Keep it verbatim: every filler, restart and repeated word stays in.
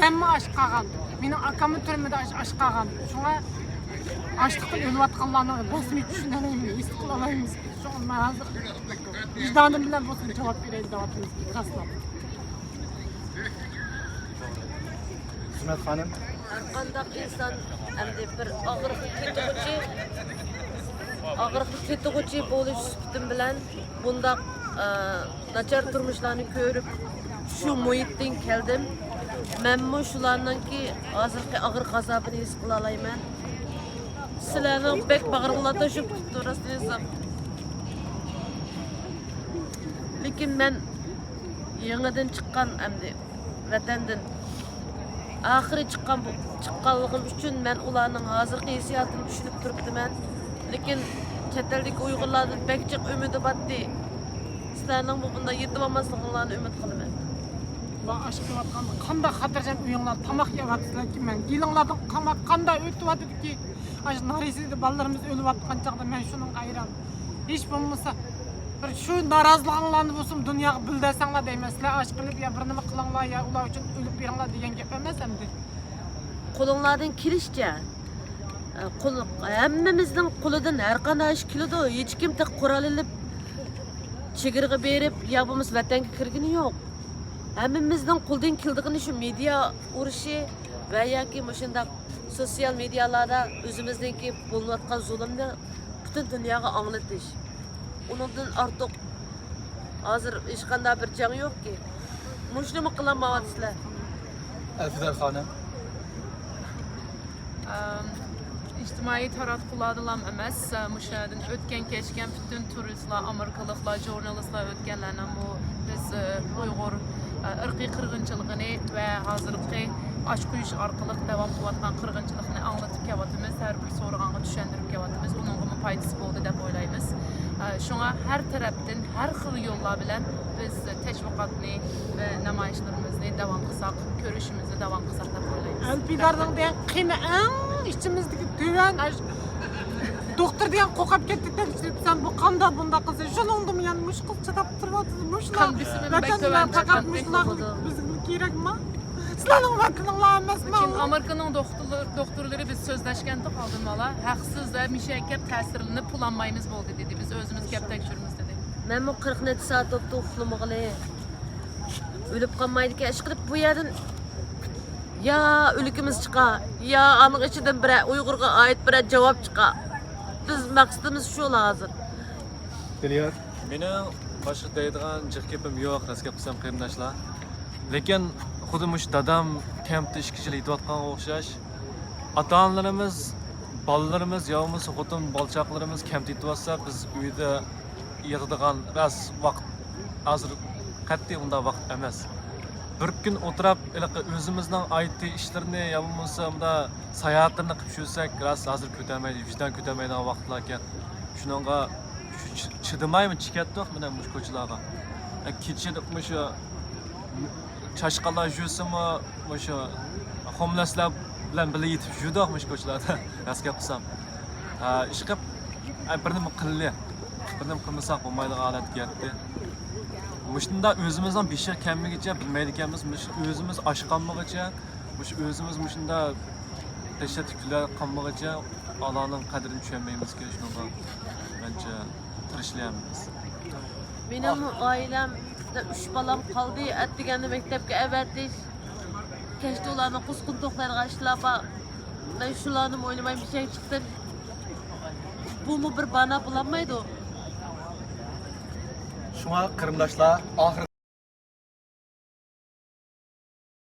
ھەممە ئاچ قالغان. مېنىڭ ئاكاممۇ تۈرمىدە ئاچ، ئاچ قالغان. شۇڭا ئاچلىقتىن ئۆلۈۋاتقانلارنىڭ رەسمىي چۈشىنەلەيمىز، ھېس قىلالايمىز. شۇڭا مەن ھازىر ۋىجدانىم بىلەن بولسۇن جاۋاب بېرەي دەۋاتىمىز، راستلاپ. خىزمەت خانىم. ھەر قانداق ئىنسان ئەمدى بىر ئاغرىقنى تېتىغۇچى، ئاغرىقنى تېتىغۇچى بولۇش سۈپىتىم بىلەن بۇنداق، ئە، ناچار تۇرمۇشلارنى كۆرۈپ، شۇ مۇھىتتىن كەلدىم. مەنمۇ شۇلارنىڭكى ھازىرقى ئاغرىق ئازابىنى ھېس قىلالايمەن. سىلەرنىڭ بەك باغرىڭلار توشۇپ كېتىپتۇ، راستىنى ئېيتسام. لېكىن مەن يېڭىدىن چىققان ئەمدى ۋەتەندىن. ئاخىرى چىققان بۇ، چىققانلىقىم ئۈچۈن مەن ئۇلارنىڭ ھازىرقى ھېسسىياتىنى چۈشىنىپ تۇرۇپتىمەن. لېكىن چەت ئەلدىكى ئۇيغۇرلاردىن بەك جىق ئۈمىدى بارتى. سىلەرنىڭمۇ بۇنداق يېتىۋالماسلىقىڭلارنى ئۈمىد قىلىمەن. ئۇلار ئاش قىلىۋاتقان قانداق خاتىرجەم ئۆيۈڭلار تاماق يەۋاتىسىلەركى، مەن گېلىڭلاردىن تاماق قانداق ئۆتۈۋاتىدۇكى، ئاشۇ نارەسىدە بالىلىرىمىز ئۆلۈۋاتقان چاغدا مەن شۇنىڭغا ھەيران. ھېچ بولمىسا بىر شۇ نارازىلىقىڭلارنى بولسىمۇ دۇنياغا بىلدۈرسەڭلار دەيمەن. سىلەر ئاش قىلىپ يا بىر نېمە قىلىڭلار يا ئۇلار ئۈچۈن ئۆلۈپ بېرىڭلار دېگەن گەپ ئەمەس ئەمدى. قولۇڭلاردىن كېلىشىچە، قول، ھەممىمىزنىڭ قولىدىن ھەر قانداق ئىش كېلىدۇ. ھېچكىم تېخى قورال ئېلىپ چېگرىغا بېرىپ يا بولمىسا ۋەتەنگە كىرگىنى يوق. ھەممىمىزنىڭ قولىدىن كېلىدىغىنى شۇ مېدىيا ئۇرۇشى ۋە ياكى مۇشۇنداق سوتسىيال مېدىيالاردا ئۆزىمىزنىڭكى بولۇنۇۋاتقان زۇلۇمنى پۈتۈن دۇنياغا ئاڭلىتىش. ئۇنىڭدىن ئارتۇق ھازىر ھېچقانداق بىر جەڭ يوقكى. مۇشۇنىمۇ قىلالمايۋاتىسىلەر. ئەلفىدار خانىم. ئىجتىمائىي تاراتقۇلاردىلا ئەمەس، مۇشۇ يەردىن ئۆتكەن كەچكەن پۈتۈن تۇرىستلار، ئامېرىكىلىقلار، ژۇرنالىستلار ئۆتكەنلەرنىڭمۇ بىز ئۇيغۇر ئىرقىي قىرغىنچىلىقىنى ۋە ھازىرقى ئاچ قويۇش ئارقىلىق داۋام قىلىۋاتقان قىرغىنچىلىقنى ئاڭلىتىپ كېلىۋاتىمىز، ھەر بىر سورىغانغا چۈشەندۈرۈپ كېلىۋاتىمىز، ئۇنىڭغىمۇ پايدىسى بولدى دەپ ئويلايمىز. شۇڭا ھەر تەرەپتىن، ھەر خىل يوللار بىلەن بىز تەشۋىقاتنى ۋە نامايىشلىرىمىزنى داۋام قىلساق، كۆرۈشىمىزنى داۋام قىلساق دەپ ئويلايمىز. ئەلپىدارنىڭ دېگەن قېنى ئەڭ ئىچىمىزدىكى تۆۋەن، ئاش-، دوختۇر دېگەن قورقۇپ كەتتى، تەكشۈرۈپ سەن بۇ قاندا بۇنداق قىلسا، شۇنىڭدىمۇ يەنە مۇشۇ قىز چىداپ تۇرۇۋاتىدۇ. مۇشۇلار قان بېسىمى بەك ۋەتەندە تۆۋەن پەقەت چىققان مۇشۇلار بولىدۇ. بىزگە كېرەكما؟ سىلەرنىڭ ۋەتىنىڭلار ئەمەسمۇ؟ لېكىن ئامېرىكىنىڭ دوختۇرلىرى، دوختۇرلىرى بىز سۆزلەشكەندۇق ئالدىن بالا، ھەقسىز ھەمىشە كەپ تەسىرلىنىپ پۇل ئالمايمىز بولدى دېدى. بىز ئۆزىمىز كەپ تەكشۈرىمىز دېدى. مەنمۇ قىرىق نەچچە سائەت بوپتۇ ئۇخلىمىغىلى. ئۆلۈپ قالمايدىكەن. ئىشقىلىپ بۇ يەردىن يا ئۆلۈكىمىز چىقا، يا ئانىڭ ئىچىدىن بىرەر ئۇيغۇرغا ئائىت بىرەر جاۋاب چىقا. بىز مەقسىتىمىز شۇلا ھازىر. دىليار. مېنىڭ باشقا دەيدىغان جىق گېپىم يوق، راست گەپ قىلسام، قېرىنداشلار. لېكىن خۇددى مۇشۇ دادام كەمپتە ئىككى يىل يېتىۋاتقانغا ئوخشاش، ئاتا-ئانىلىرىمىز، بالىلىرىمىز يا بولمىسا خوتۇن بالىچاقلىرىمىز كەمپتە يېتىۋاتسا، بىز ئۆيدە يىغىدىغان راست ۋاقىت ھازىر قەتئىي ئۇنداق ۋاقىت ئەمەس. بىر كۈن ئولتۇراپ، ھېلىقى ئۆزىمىزنىڭ ئايتى ئىشلىرىنى يا بولمىسا مۇنداق ساياھەتلىرىنى قىلىپ يۈرسەك، راست ھازىر كۆتەلمەيدۇ، ۋىجدان كۆتەلمەيدىغان ۋاقىتلاركەن. شۇنىڭغا شۇ چى-، چىدىمايمەن، چىقىپ كەتتۇق مانا مۇشۇ كوچىلارغا. ئە، كېچىدە مۇشۇ چاشقانلار يۈرسىمۇ، مۇشۇ خوملەسلەر بىلەن بىللە يېتىپ يۈردۇق مۇشۇ كوچىلاردا، راست گەپ قىلسام. ئە، ئىشقىلىپ، ئە، بىر نېمە قىللى. بىر نېمە قىلمىساق بولمايدىغان ھالەتكە يەتتى. مۇشۇنداق ئۆزىمىزنىڭ بېشىغا كەلمىگىچە بىلمەيدىكەنمىز، مۇشۇ ئۆزىمىز ئاچ قالمىغىچە، مۇشۇ ئۆزىمىز مۇشۇنداق دەھشەتلىك كۈنلەر قالمىغىچە، ئالانىڭ قەدرىنى چۈشەنمەيمىزكەن، شۇنىڭغا مەنچە تىرىشلىيالمايمىز. مېنىڭمۇ ئائىلەمدە ئۈچ بالام قالدى، ئەتىگەندە مەكتەپكە ئەۋەتىش، كەچتە ئۇلارنىڭ قۇسقۇن توقلايدىغان ئىشلار بار. مەن شۇلارنىمۇ ئويلىماي بىشەڭ چىقتىم. بۇمۇ بىر بانا بولالمايدۇ. شۇڭا قېرىنداشلار، ئاخىر